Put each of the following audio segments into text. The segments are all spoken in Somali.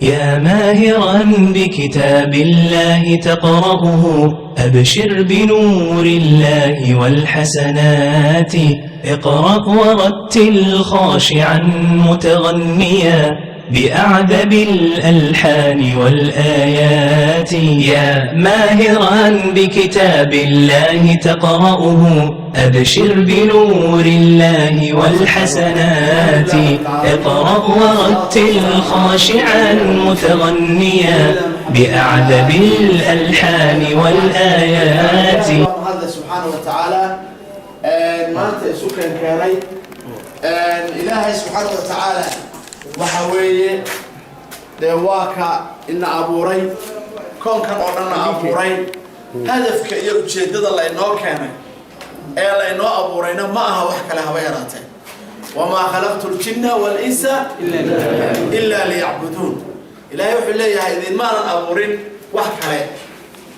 يا ماهرا بكتاب الله تقرأه، أبشر بنور الله والحسنات. اقرأ ورتل خاشعا متغنيا بأعذب الألحان والآيات. يا ماهرا بكتاب الله تقرأه، أبشر بنور الله والحسنات. اقرأ ورتل خاشعا متغنيا بأعذب الألحان والآيات. Hadda subxaana wa tacaala maanta isu keenkeenay Ilaahay subxaana wa tacaala waxa weeye dee waa ka ina abuuray, koonkan oo dhanna abuuray. Hadafka iyo ujeeddada laynoo keenay ee laynoo abuurayna ma aha wax kale haba yaraatee. وما خلقت الجن والإنس إلا ليعبدون. Ilaahay wuxuu leeyahay, idinmaanan abuurin wax kale,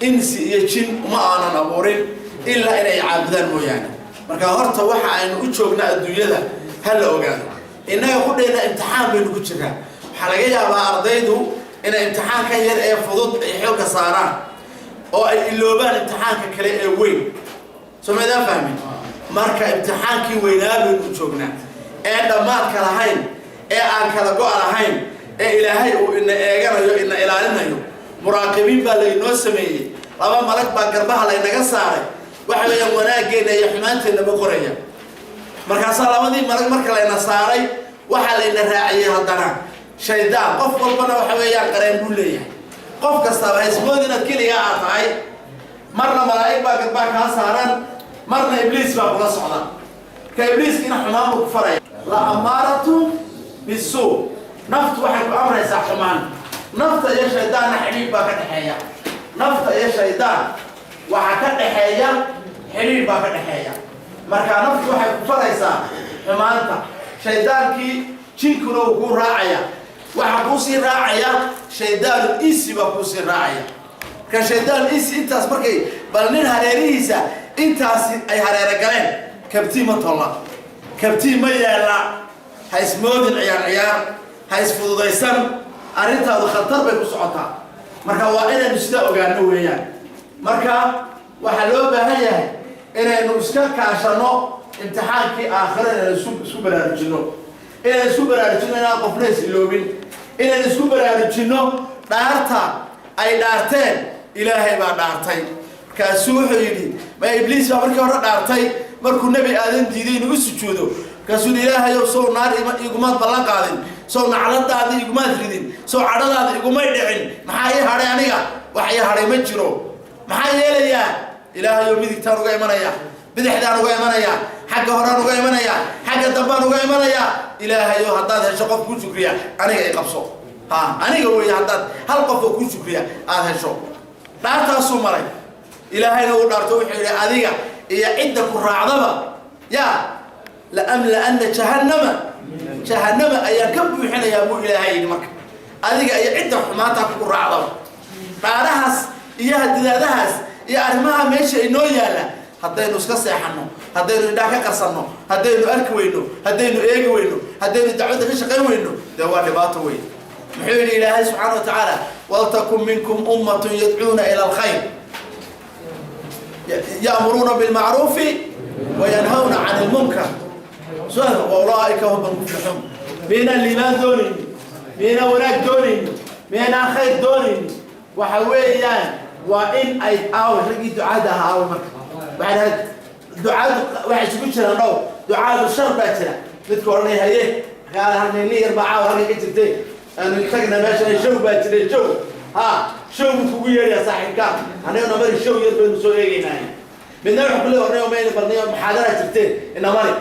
insi iyo jin uma aanan abuurin ilaa inay caabudaan mooyaane. Marka horta waxa aynu u joognaa adduunyada ha la ogaado. Innaga qudheenna imtixaan baynu ku jirnaa. Waxaa laga yaabaa ardaydu inay imtixaankan yar ee fudud ay xoogga saaraan oo ay iloobaan imtixaanka kale ee weyn. Soo maydaan fahmin? Marka imtixaankii weynaa baynu u joognaa ee dhammaadka lahayn, ee aan kala go' lahayn, ee Ilaahay uu ina eeganayo, ina ilaalinayo. Muraaqibiin baa laynoo sameeyey, laba malag baa garbaha laynaga saaray. Waxa weeyaan wanaageenna iyo xumaanteennaba qoraya. Markaasaa labadii malag marka layna saaray, waxaa layna raaciyey haddana shaydaan. Qof walbana waxa weeyaan qareen buu leeyahay. Qof kastaaba haysmood inaad keligaa aad tahay. Marna malaa'ig baa garbaa kaa saaran, marna Ibliis baa kula socda. Marka Ibliiskiina xumaan buu ku faraya. لأمارة بالسوء, naftu waxay ku amraysaa xumaan. Nafta iyo shaydaanna xidhiidh baa ka dhexeeya. Nafta iyo shaydaan waxaa ka dhexeeya xidhiidh baa ka dhexeeya. Marka naftu waxay ku faraysaa xumaanta, shaydaankii jinkuna wuu kuu raacaya. Waxaa kuusii raacaya shaydaanu insi baa kuusii raacaya. Marka shaydaan insi intaas markay bal nin hareerihiisa intaasi ay hareero galeen, kabtii ma tolla, kabtii ma yeella. Ha ismoodin ciyaar ciyaar, ha isfududaysan, arrintaadu khatar bay ku socotaa. Marka waa inaynu sidaa ogaano weeyaan. Marka waxaa loo baahan yahay inaynu iska kaashano imtixaankii aakhiro, inaynu isku baraarujinno, inaynu isku baraarujinno inaan qofna is iloobin, inaynu isku baraarujinno dhaarta ay dhaarteen. Ilaahay baa dhaartay. Markaasuu wuxuu yidhi, ma Ibliis baa markii hore dhaartay markuu Nebi Aadan diiday inuu u sujuudo. Markaasuu yidhi, "Ilaahayow, sow naar igumaad ballan qaadin? Sow nacladaadii igumaad ridin? Sow cadhadaadi igumay dhicin? Maxaa ii hadhay aniga? Wax ii hadhay ma jiro. Maxaa yeelayaa? Ilaahayow, midigtaan uga imanaya, bidixdaan uga imanaya, xagga horaan uga imanaya, xagga dambaan uga imanaya. Ilaahayow, haddaad hesho qof kuu shukriya, aniga i qabso. Ha, aniga weeye haddaad hal qof oo kuu shukriya aada hesho." Dhaartaasuu maray. Ilaahayna uu dhaarto, wuxuu yidhi, "Adiga iyo cidda ku raacdaba yaa لأملأن جهنم, jahannama ayaan ka buuxinayaa," buu Ilaahay yidhi. Marka adiga iyo cidda xumaantaa kugu raacdaba, dhaarahaas iyo hadidaadahaas iyo arrimaha meesha inoo yaalla haddaynu iska seexanno, haddaynu indhaha ka qarsanno, haddaynu arki weyno, haddaynu eegi weyno, haddaynu dacwadda ka shaqayn weyno, dee waa dhibaato wey. Muxuu yidhi Ilaahay subxaana wa tacaala? ولتكن منكم أمة يدعون إلى الخير يأمرون بالمعروف وينهون عن المنكر وأولئك هم المفلحون. Miynaan liibaan doonayni? Miynaan wanaag doonayni? Miynaan khayr doonayni? Waxa weeyaan waa in ay aaway raggii ducaadda ahaa, aaway. Marka waxay dhahayd ducaadu waxay isugu jiraan dhowr. Ducaadu shar baa jira, midka odhanaya, "Haye, halmeeni yar baa caawa halka ka jirtay, aanu tagna meesha, show baa jiray, show." Ha, show buu kugu yeedhaya saaxiibka, "Anigana mari, show yar baynu soo eegaynaa." Midna wuxuu ku leeyahay, "Ornayo mayna balniyo, muxaadara jirteen, ina mari."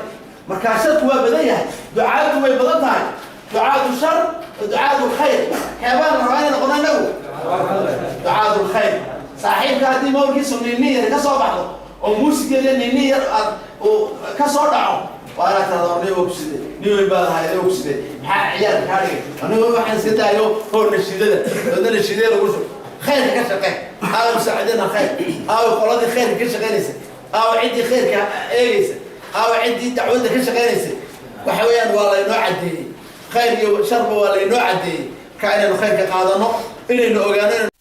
Markaa sharku waa badan yahay, ducaadu way badan tahay, ducaadu shar, ducaadu khayr. Keebaan la rabaa inay noqono inagu? Ducaadu khayr. Saaxiibka haddii mawlkiisu ninni yar ka soo baxdo oo muusigeeda ninni yar aad uu ka soo dhaco, waa inaad tirahdo, "Ornayo, waa kuside, nin weyn baad ahay, waa kuside, maxaa ciyaarka kaa dhigay? Anigu waxaan iska daayo, hoo nashiidada doodna nashiidada lagu shub." Khayrka ka shaqee. Aawa musaacidina khayr? Aawa qoladii khayrka ka shaqaynaysa? Aawa ciddii khayrka eegaysa? Aawa ciddii dacwadda ka shaqaynaysa? Waxa weeyaan waa laynoo caddeeyey, khayr iyo sharba waa laynoo caddeeyey. Marka Marka inaynu khayrka qaadano, inaynu ogaano.